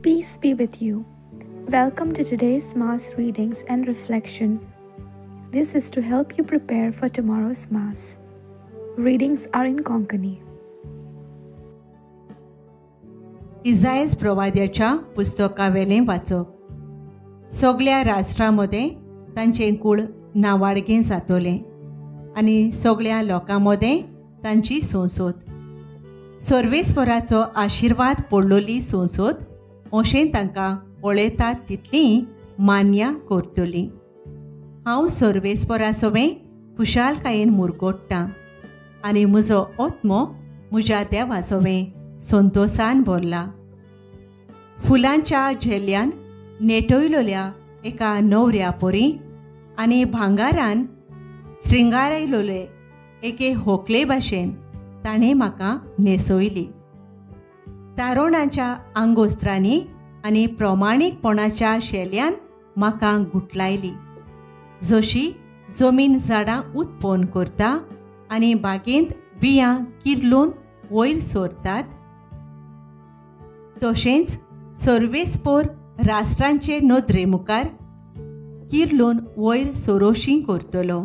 Peace be with you. Welcome to today's Mass readings and reflections. This is to help you prepare for tomorrow's Mass. Readings are in Konkani. इजायस प्रवाद्याच्या पुस्तकावेलें वाचप. सगल्या राष्ट्रां मदें तांचें कूळ नावाडगें जातलें आनी सगल्या लोकां मदें तांची संसद. सर्वेस्पराचो आशिर्वाद पडलोली संसद अशें तांकां पळयतात तितलीं मान्या करतलीं. हांव सर्वेस्परा सवें खुशालकायेन मुरगोट्टां आनी म्हजो आत्मो म्हज्या देवा सवें संतोसान भरला. फुलांच्या झेल्यान नेटयलोल्या एका नवऱ्या परी आनी भांगारान श्रृंगारयलोले एके होकले भाशेन ताणें म्हाका न्हेसयली. तारोणाच्या आंगोस्त्रांनी आनी प्रमाणीकपणाच्या शेल्यान म्हाका गुटलायली. जशी जमीन झाडां उत्पन्न करता आनी बागेंत बियां किर्लून वयर सोरतात, तशेंच सर्वेस्पोर राष्ट्रांचे नदरे मुखार किर्लून वयर सोरोशी करतलो.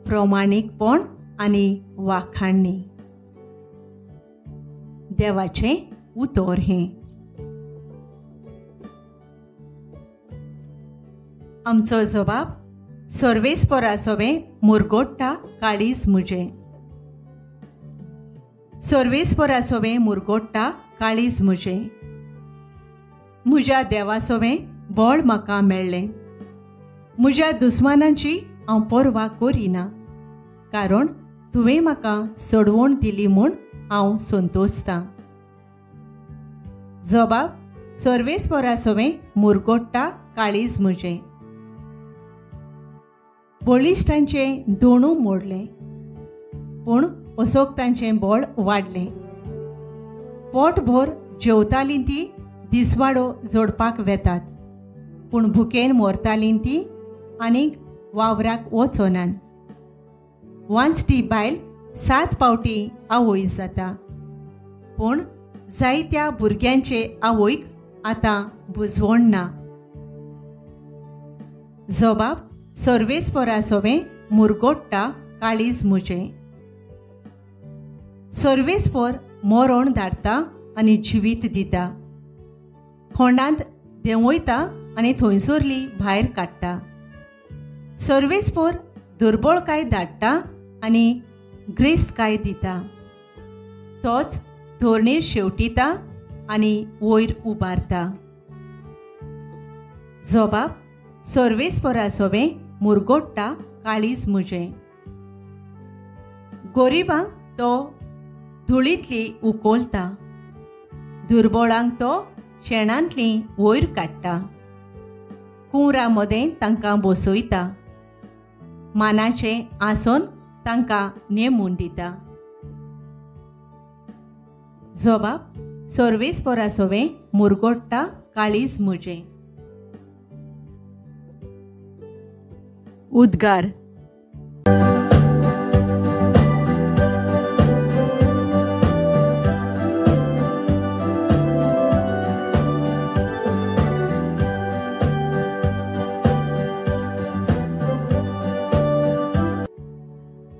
प्रमाणीकपण आनी वाखाणणी. देवाचें उतर हें. आमचो जबाब सर्वेस्परा सवें मुरगोट्टा काळीज म्हजें. सर्वेस्परा सवें मुरगोट्टा काळीज म्हजें. म्हज्या देवा सवें बळ म्हाका मेळ्ळें. म्हज्या दुस्मानांची हांव पर्वा करिना, कारण तुवें म्हाका सोडवण दिली म्हूण हांव संतोसतां. जबाब सर्वेस्परा सवें मुरगोट्टा काळीज म्हजें. बळिश्टांचें दोणू मोडलें, पूण असोक तांचें बळ वाडलें. पोटभर जेवतालीं तीं दिसवाडो जोडपाक वेतात, पूण भुकेन मरतालीं तीं आनीक वावराक वचनात. वांचटी बायल 7 फावटी आवय जाता, पूण जायत्या भुरग्यांचे आवयक आतां बुजवण ना. जबाब सर्वेस्परा सवें मुरगोट्टा काळीज म्हजें. सर्वेस्पर मरण धाडटा आनी जिवीत दिता, खोंडांत देंवयता आनी थंयसरली भायर काडटा. सर्वेस्पर दुर्बळकाय धाडटा आनी ग्रेस्तकाय दिता. तोच धोरणीर शेवटिता आनी वयर उबारता. जबाब सर्वेस्परा सवें मुरगोट्टा काळीज म्हजें. गरिबांक तो धुळींतली उकोलता, दुर्बळांक तो शेणांतली वयर काडटा. कुंवरा मदें तांकां बसयता, मानाचें आसन तांकां नेमून दिता. जबाब सर्वेस्परा सवें मुरगोट्टा काळीज म्हजें. उद्गार.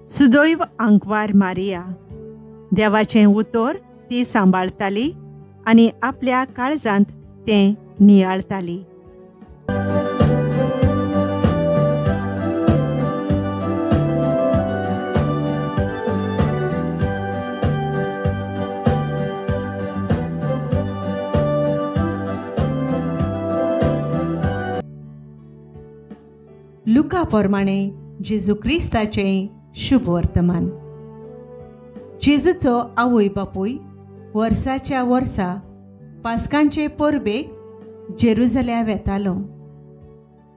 सुदैव आंकवार मारिया देवाचें उतर ती सांबाळटाली आनी आपल्या काळजांत तें नियाळटाली. लुका प्रमाणे जेजू क्रिस्ताचें शुभ वर्तमान. जेजूचो आवय बापूय वर्साच्या वर्सा पास्कांचे परबेक जेरुजल्या वेतालो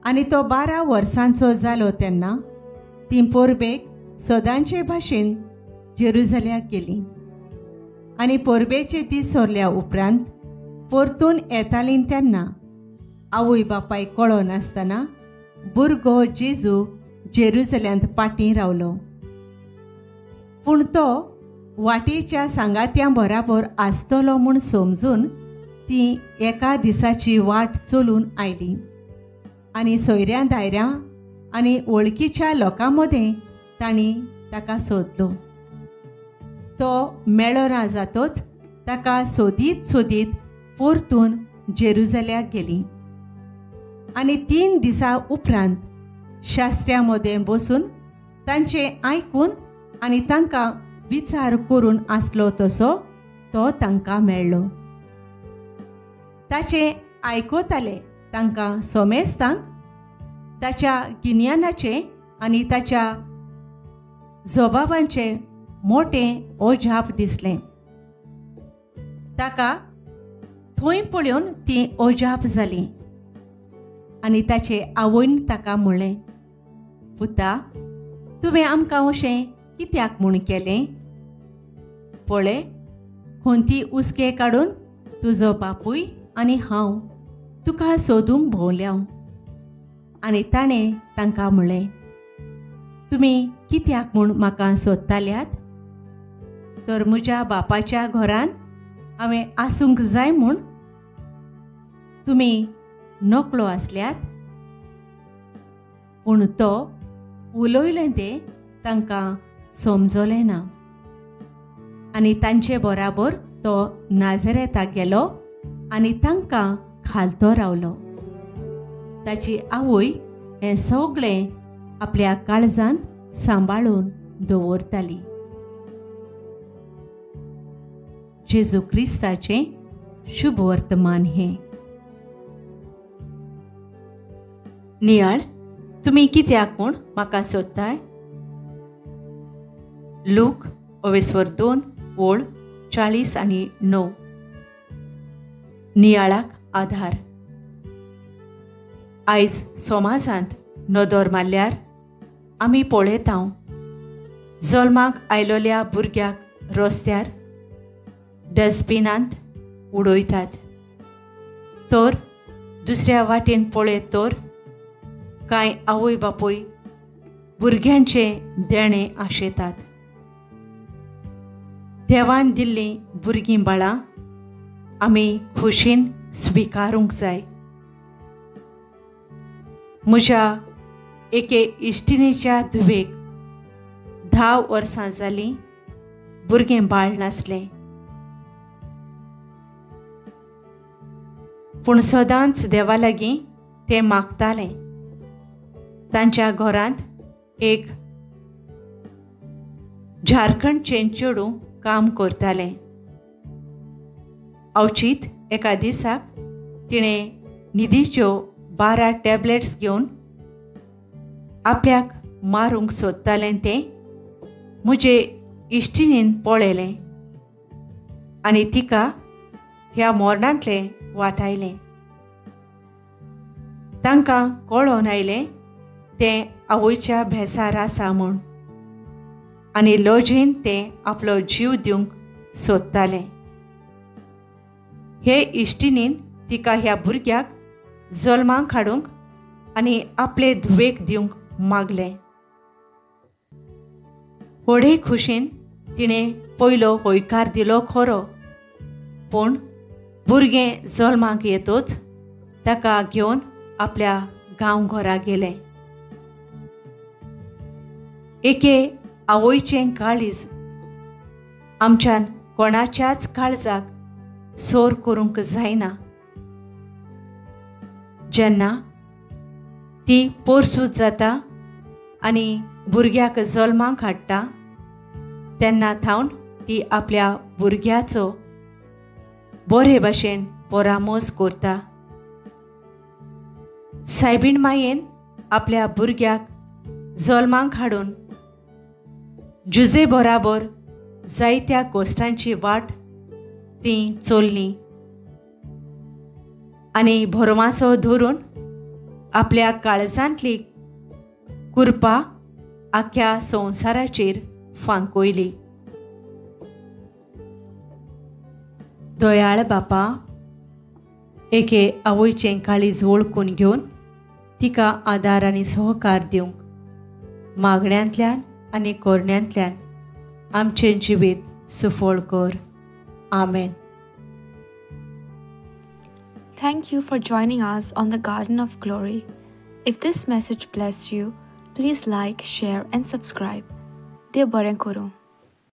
आनी तो 12 वर्सांचो जालो तेन्ना तीं परबेक सदांचे भाशेन जेरुजल्याक गेलीं आनी परबेचे दीस सरल्या उपरांत परतून येतालीं तेन्ना आवय बापाय कळनासतना भुरगो जेजू जेरुजल्यांत पाटीं रावलो. पूण तो वाटेच्या सांगात्यां बराबर आसतलो म्हूण समजून ती एका दिसाची वाट चलून आयली आनी सोयऱ्यां दायऱ्यां आनी वळखीच्या लोकां मदें तांणी ताका सोदलो. तो मेळो ना जातोच ताका सोदीत सोदीत परतून जेरुजल्याक गेली आनी 3 दिसां उपरांत शास्त्र्यां मदें बसून तांचें आयकून आनी तांकां विचार करून आसलो तसो तो तांकां मेळ्ळो. ताचें आयकताले तांकां सोमेस्तांक ताच्या गिन्यानाचें आनी ताच्या जबाबांचें मोटें ओजाप दिसलें. ताका थंय पळोवन ती ओजाप जाली आनी ताचे आवयन ताका म्हणलें, पुता, तुवें आमकां अशें कित्याक म्हूण केलें? पळय, खंती उसके काडून तुजो बापूय आनी हांव तुका सोदूंक भोंवल्या. आनी ताणें तांकां म्हणलें, तुमी कित्याक म्हूण म्हाका सोदताल्यात? तर म्हज्या बापाच्या घरांत हांवें आसूंक जाय म्हूण तुमी नकळो आसल्यात? पूण तो उलयलें तें तांकां समजलें ना आनी तांचे बराबर तो नाझरेताक गेलो आनी तांकां खालतो रावलो. ताची आवय हें सगळें आपल्या काळजांत सांबाळून दवरताली. जेजू क्रिस्ताचें शुभ वर्तमान हें. नियाळ, तुमी कित्याक म्हूण म्हाका सोदताय? लूक 2 ओळ 40 आनी 9. नियाळाक आधार. आयज समाजांत नदर मारल्यार आमी पळयता जल्माक आयलोल्या भुरग्याक रस्त्यार डस्टबिनांत उडयतात, तर दुसऱ्या वाटेन पळयत तर कांय आवय बापूय भुरग्यांचें देणें आशेतात. देवान दिल्लीं भुरगीं बाळां आमी खोशेन स्विकारूंक जाय. म्हज्या एके इश्टिणीच्या धुवेक 10 वर्सां जालीं भुरगें बाळ नासलें, पूण सदांच देवा लागीं तें मागतालें. तांच्या घरांत एक झारखंडचें चेडूं काम करतालें. अवचीत एका दिसाक तिणें न्हिदीच्यो 12 टॅबलेट्स घेवन आपल्याक मारूंक सोदतालें तें म्हजे इश्टिणीन पळयलें आनी तिका ह्या मरणांतलें वाटायलें. तांकां कळोन आयलें तें आवयच्या भेसार आसा म्हूण आनी लजेन तें आपलो जीव दिवंक सोदतालें. हे इश्टिणीन तिका ह्या भुरग्याक जल्माक हाडूंक आनी आपले धुवेक दिवंक मागलें. व्हडे खोशेन तिणें पयलो हयकार दिलो खरो, पूण भुरगें जल्माक येतच ताका घेवन आपल्या गांव घरा गेलें. एके आवयचें काळीज आमच्यान कोणाच्याच काळजाक सोर करूंक जायना. जेन्ना ती पोरसूद जाता आनी भुरग्याक जल्माक हाडटा तेन्ना थावन ती आपल्या भुरग्याचो बरे भाशेन परामोस करता. सायबीण मायेन आपल्या भुरग्याक जल्माक हाडून जुजे बराबर जायत्या कश्टांची वाट ती चोल्ली आनी भरवासो धरून आपल्या काळजांतली कुरपा आख्या संवसाराचेर फांकयली. दयाळ बापा, एके आवयचें काळीज वळखून घेवन तिका आदार आनी सहकार दिवंक मागण्यांतल्यान आनी करण्यांतल्यान आमचें जिवीत सुफळ कर. आमेन. Thank you for joining us on the Garden of Glory. If this message blessed you, please like, share and subscribe. देव बरें करूं.